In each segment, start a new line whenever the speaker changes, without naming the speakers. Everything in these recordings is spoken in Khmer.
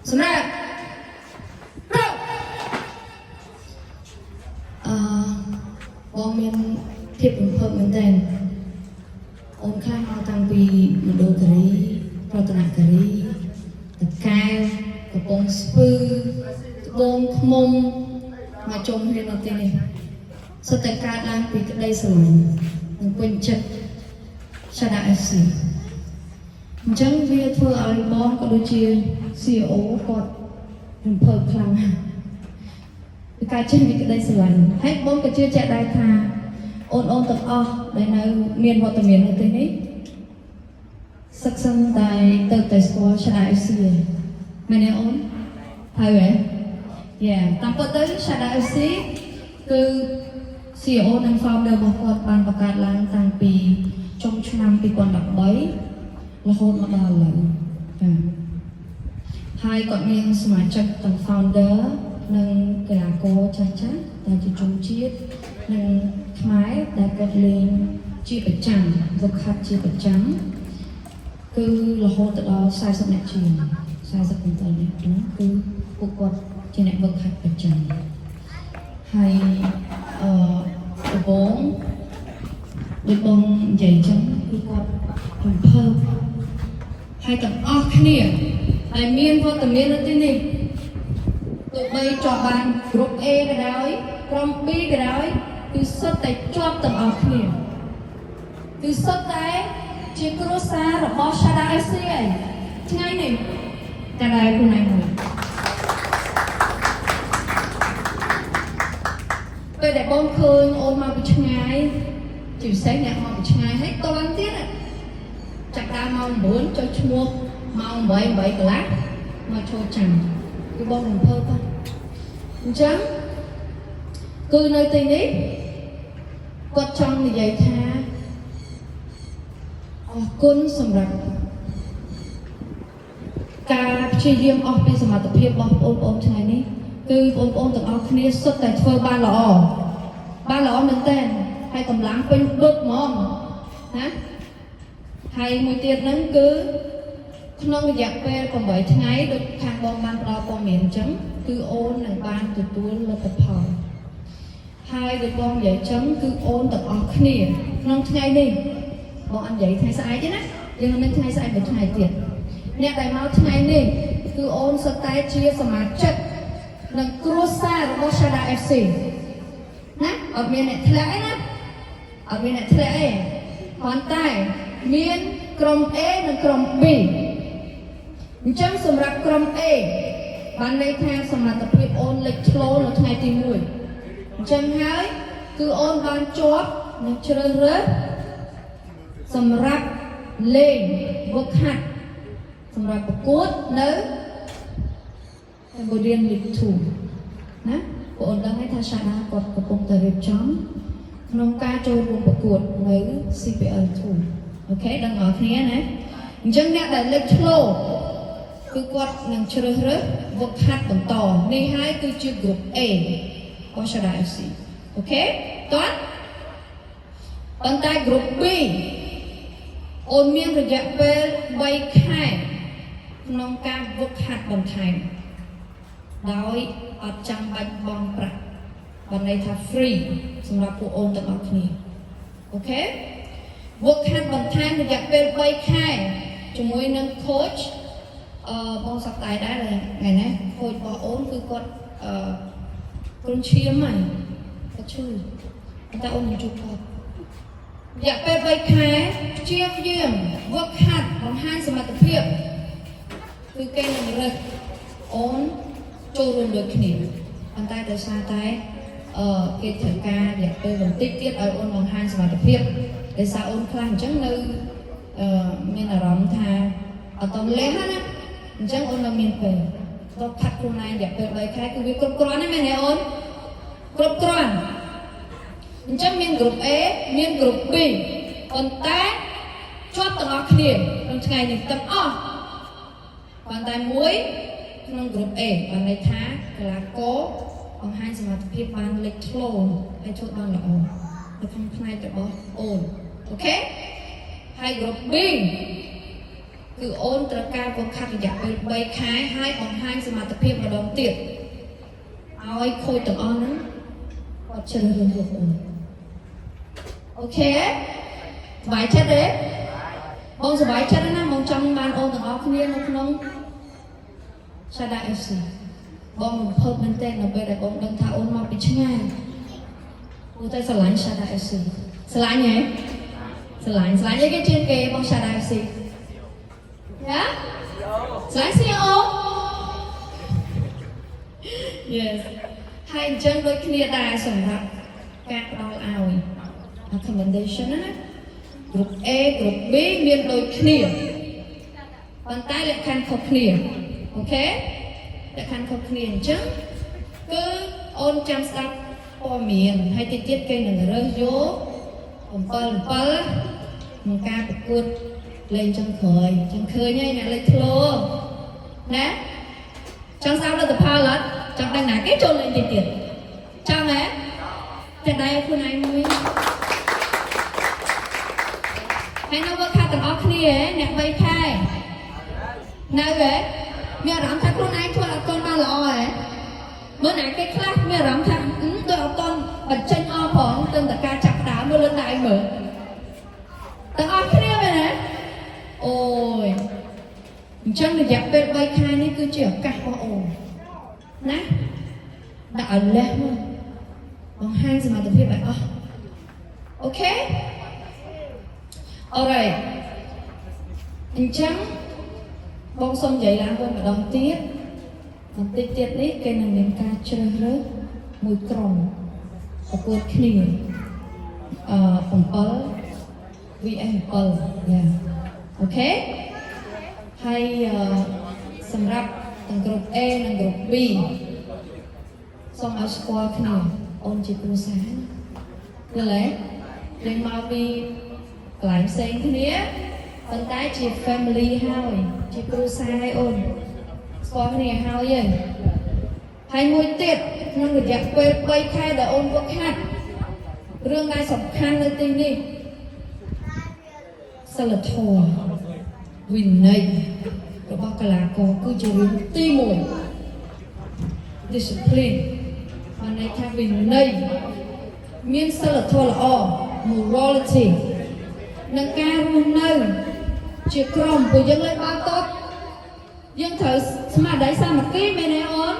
សម្រាប់រក
អឺបងមានភាពរំភើបមែនទែនអូនខ្លះមកតាំងពីមណ្ឌលគិរីរតនគិរីតកែវកំពង់ស្ពឺត្បូងឃ្មុំមកជុំគ្នានៅទីនេះសុទ្ធតែកើតឡើងពីក្តីស្រឡាញ់និងពេញចិត្ត Shada FC អញ្ចឹងវាធ្វើឲ្យបងក៏ដូចជា CEO គាត់រំភើបខ្លាំងណាស់ ពីការចេះពីក្តីស្រឡាញ់ហើយបងក៏ជឿជាក់ដែរថាអូនអូនទាំងអស់ដែលនៅមានវត្តមាននៅទីនេះសឹកសឹងតែទៅតែស្គាល់ Shada FC ឯងមែនទេអូនហើយហ៎យ៉ាតាមពិតទៅ Shada FC គឺ CEO និង founder របស់គាត់បានបង្កើតឡើងតាំងពីចុងឆ្នាំ2013រហូតមកដល់ឥឡូវចា៎ ហើយគាត់មានសមាជិកទាំង founder និងកីឡាករចាស់ចាស់ដែលជាជនជាតិនិងខ្មែរដែលគាត់លេងជាប្រចាំវឹកហាត់ជាប្រចាំគឺរហូតទៅដល់40នាក់ជាង47នាក់ហ្នឹងគឺពួកគាត់ជាអ្នកវឹកហាត់ប្រចាំហើយអឺដំបូងដូចបងនិយាយអញ្ចឹងគឺគាត់រំភើប ហើយទាំងអស់គ្នាដែលមានវត្តមាននៅទីនេះទោះបីជាប់បានក្រុម A ក៏ដោយក្រុម B ក៏ដោយគឺសុទ្ធតែជាប់ទាំងអស់គ្នាគឺសុទ្ធតែជាគ្រួសាររបស់ Shada FC ឯងថ្ងៃនេះតែដែរខ្លួនឯងមួយពេលដែលបងឃើញអូនមកពីឆ្ងាយជាពិសេសអ្នកមកពីឆ្ងាយហើយតន់ទៀតណា ចាប់ដើមម៉ោង9ចុះឈ្មោះម៉ោង8 8កន្លះមកចូលចាំគឺបងរំភើបហ៎អញ្ចឹងគឺនៅទីនេះគាត់ចង់និយាយថាអរគុណសម្រាប់ការព្យាយាមអស់ពីសមត្ថភាពរបស់បងប្អូនថ្ងៃនេះគឺបងប្អូនទាំងអស់គ្នាសុទ្ធតែធ្វើបានល្អបានល្អមែនទែនហើយកម្លាំងពេញបឹកហ្មងណា ហើយមួយទៀតហ្នឹងគឺក្នុងរយៈពេល8ថ្ងៃដូចខាងបងបានផ្ដល់ព័ត៌មានអញ្ចឹងគឺអូននឹងបានទទួលលទ្ធផលហើយដូចបងនិយាយអញ្ចឹងគឺអូនទាំងអស់គ្នាក្នុងថ្ងៃនេះបងអត់និយាយថ្ងៃស្អែកទេណាយើងនឹងមានថ្ងៃស្អែកមួយថ្ងៃទៀតអ្នកដែលមកថ្ងៃនេះគឺអូនសុទ្ធតែជាសមាជិកនិងគ្រួសាររបស់ Shada FC ណាអត់មានអ្នកធ្លាក់ទេណា អត់មានអ្នកធ្លាក់ទេគ្រាន់តែមានក្រុម A និងក្រុម B អញ្ចឹងសម្រាប់ក្រុម A បានន័យថាសមត្ថភាពអូនលេចធ្លោនៅថ្ងៃទី1អញ្ចឹងហើយគឺអូនបានជាប់និងជ្រើសរើសសម្រាប់លេងវឹកហាត់សម្រាប់ប្រកួតនៅ Cambodian League 2ណាបងអូនដឹងហើយថាសាដាគាត់កំពុងតែរៀបចំ ក្នុងការចូលរួមប្រកួតនៅ CPL 2 OK ដឹងអស់គ្នាណាអញ្ចឹងអ្នកដែលលេចធ្លោគឺគាត់នឹងជ្រើសរើសវឹកហាត់បន្តនេះហើយគឺជា group A របស់ Shada FC OK តោះប៉ុន្តែ group B អូនមានរយៈពេល3ខែក្នុងការវឹកហាត់បន្ថែមដោយអត់ចាំបាច់បង់ប្រាក់ បានន័យថា free សម្រាប់ពួកអូនទាំងអស់គ្នាOK វឹកហាត់បន្ថែមរយៈពេល3ខែជាមួយនឹង coach អឺបងសប្តាហ៍ដែរថ្ងៃនេះ coach របស់អូនគឺគាត់អឺគ្រុនឈាមហើយគាត់ឈឺប៉ុន្តែអូននឹងជួបគាត់រយៈពេល3ខែព្យាយាមវឹកហាត់បង្ហាញសមត្ថភាពគឺគេនឹងរើសអូនចូលរួមដូចគ្នាប៉ុន្តែដោយសារតែ អឺគេត្រូវការរយៈពេលបន្តិចទៀតឲ្យអូនបង្ហាញសមត្ថភាពដោយសារអូនខ្លះអញ្ចឹងនៅអឺមានអារម្មណ៍ថាអត់តលះណាអញ្ចឹងអូននៅមានពេលតបខាត់ខ្លួនឯងរយៈពេល3ខែគឺវាគ្រប់គ្រាន់ណាស់មែនទេអូនគ្រប់គ្រាន់អញ្ចឹងមានក្រុម A មានក្រុម B ប៉ុន្តែជាប់ទាំងអស់គ្នាក្នុងថ្ងៃនេះទាំងអស់ប៉ុន្តែមួយក្នុងក្រុម A បានន័យថាកីឡាករបង្ហាញសមត្ថភាពបានលេចធ្លោហើយធ្វើបានល្អនៅក្នុងផ្នែករបស់អូន OK ហើយក្រុម B គឺអូនត្រូវការវឹកហាត់រយៈពេល3ខែហើយបង្ហាញសមត្ថភាពម្ដងទៀតឲ្យ coach ទាំងអស់ហ្នឹងគាត់ជ្រើសរើសយកអូន okay សប្បាយចិត្តទេបងសប្បាយចិត្តណាស់បងចង់បានអូនទាំងអស់គ្នានៅក្នុង Shada FC បងរំភើបមែនទែននៅពេលដែលបងដឹងថាអូនមកពីឆ្ងាយព្រោះតែស្រឡាញ់ Shada FC ស្រឡាញ់ហ៎ស្រឡាញ់ស្រឡាញ់អីគេជាងគេបង Shada FC យ៉ាស្រឡាញ់ CEO Yes ហើយអញ្ចឹងដូចគ្នាដែរសម្រាប់ការផ្ដល់ឲ្យ recommendation ណា group A group B មានដូចគ្នាប៉ុន្តែលក្ខខណ្ឌខុសគ្នា okay លក្ខខណ្ឌខុសគ្នាអញ្ចឹងគឺអូនចាំស្ដាប់ព័ត៌មានហើយតិចទៀតគេនឹងរើសយក7 7ក្នុងការប្រកួតលេងចុងក្រោយអញ្ចឹងឃើញហើយអ្នកលេចធ្លោណាចង់ស្ដាប់លទ្ធផលអត់ចង់ដឹងណាគេចូលលេងតិចទៀតចង់ហ៎តែដៃឲ្យខ្លួនឯងមួយហើយនៅវឹកហាត់ទាំងអស់គ្នាហ៎អ្នក3ខែនៅហ៎មានអារម្មណ៍ថាខ្លួនឯងធ្វើអត់ទាន់បានល្អហ៎មើលណាគេខ្លះមានអារម្មណ៍ថាអឺដូចអត់ទាន់បញ្ចេញអស់ផងទើបតែការចាប់ផ្ដើមមើលលើដៃមើលទាំងអស់គ្នាមែនទេអូយអញ្ចឹងរយៈពេល3ខែនេះគឺជាឱកាសរបស់អូនណាដាក់ឲ្យលះមកបង្ហាញសមត្ថភាពឲ្យអស់ okay Alright អញ្ចឹងបងសូមនិយាយឡើងវិញម្ដងទៀតបន្តិចទៀតនេះគេនឹងមានការជ្រើសរើសមួយក្រុមប្រកួតគ្នាអឺ7 VS 7យ៉ា okay ហើយអឺសម្រាប់ទាំងក្រុម A និងក្រុម B សូមឲ្យស្គាល់គ្នាអូនជាគ្រួសារយល់ទេយើងមកពីកន្លែងផ្សេងគ្នាប៉ុន្តែជា family ហើយជាគ្រួសារហើយអូនស្គាល់គ្នាហើយហើយហើយមួយទៀតក្នុងរយៈពេល3ខែដែលអូនវឹកហាត់រឿងដែលសំខាន់នៅទីនេះសិលធម៌វិន័យរបស់កីឡាករគឺជារឿងទី1 discipline បានន័យថាវិន័យមានសិលធម៌ល្អ morality និងការរស់នៅជាក្រុមព្រោះយើងលេងបាល់ទាត់យើងត្រូវស្មារតីសាមគ្គីមែនទេអូន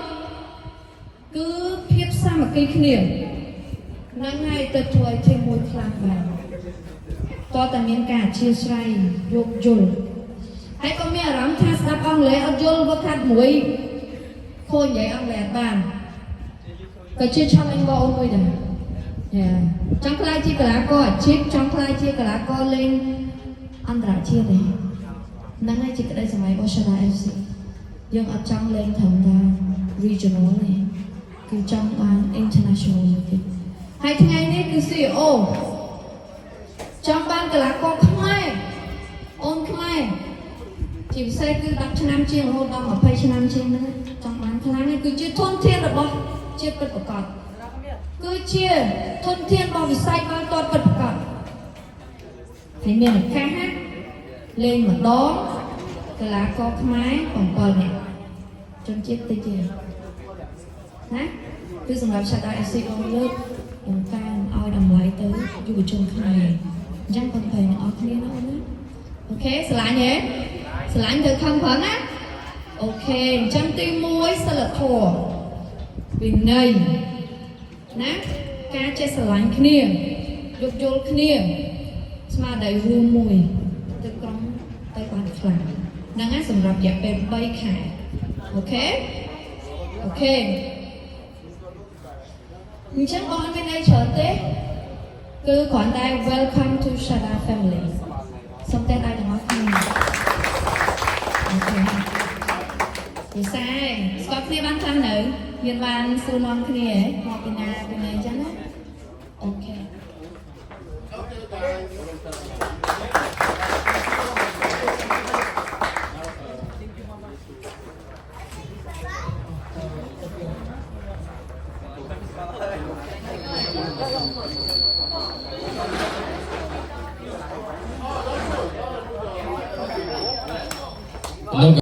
គឺភាពសាមគ្គីគ្នាហ្នឹងហើយទៅធ្វើឲ្យ team មួយខ្លាំងបានតើតែមានការអធ្យាស្រ័យយោគយល់ហើយក៏មានអារម្មណ៍ថាស្ដាប់អង់គ្លេសអត់យល់វឹកហាត់មួយខូចនិយាយអង់គ្លេសអត់បានក៏ជា challenge របស់អូនមួយដែរយ៉ាចង់ក្លាយជាកីឡាករអាជីពចង់ក្លាយជាកីឡាករលេងអន្តរជាតិទេហ្នឹងហើយជាក្តីស្រមៃរបស់ Shada FC យើងអត់ចង់លេងត្រឹមតែ regional ទេគឺចង់បាន international មួយទៀតហើយថ្ងៃនេះគឺ CEO ចង់បានកីឡាករខ្មែរអូនខ្មែរជាពិសេសគឺ10ឆ្នាំជាងរហូតដល់20ឆ្នាំជាងហ្នឹងចង់បានខ្លាំងនេះគឺជាធនធានរបស់ជាតិពិតប្រាកដគឺជាធនធានរបស់វិស័យបាល់ទាត់ពិតប្រាកដហើយមានឱកាសណាលេងម្ដងកីឡាករខ្មែរ7នាក់ជនជាតិតិចទេណាគឺសម្រាប់ Shada FC បងលើកបង្កើនឲ្យតម្លៃទៅយុវជនខ្មែរអញ្ចឹងបងប្អូនទាំងអស់គ្នាណាអូនណា okay ស្រឡាញ់ហ៎ស្រឡាញ់ទៅខំប្រឹងណា okay អញ្ចឹងទី1សិលធម៌វិន័យណាការចេះស្រឡាញ់គ្នាយោគយល់គ្នាស្មារតីរួមមួយទៅក្រុមទៅបានខ្លាំងហ្នឹងហើយសម្រាប់រយៈពេល3ខែ okay okay អញ្ចឹងបងអត់មានអីច្រើនទេគឺគ្រាន់តែ welcome to Shada family សូមតែដៃទាំងអស់គ្នា okay ពិសេសស្គាល់គ្នាបានខ្លះនៅមានបានសួរនាំគ្នាហ៎មកពីណាពីណាអញ្ចឹងណា okay
មណ្ឌល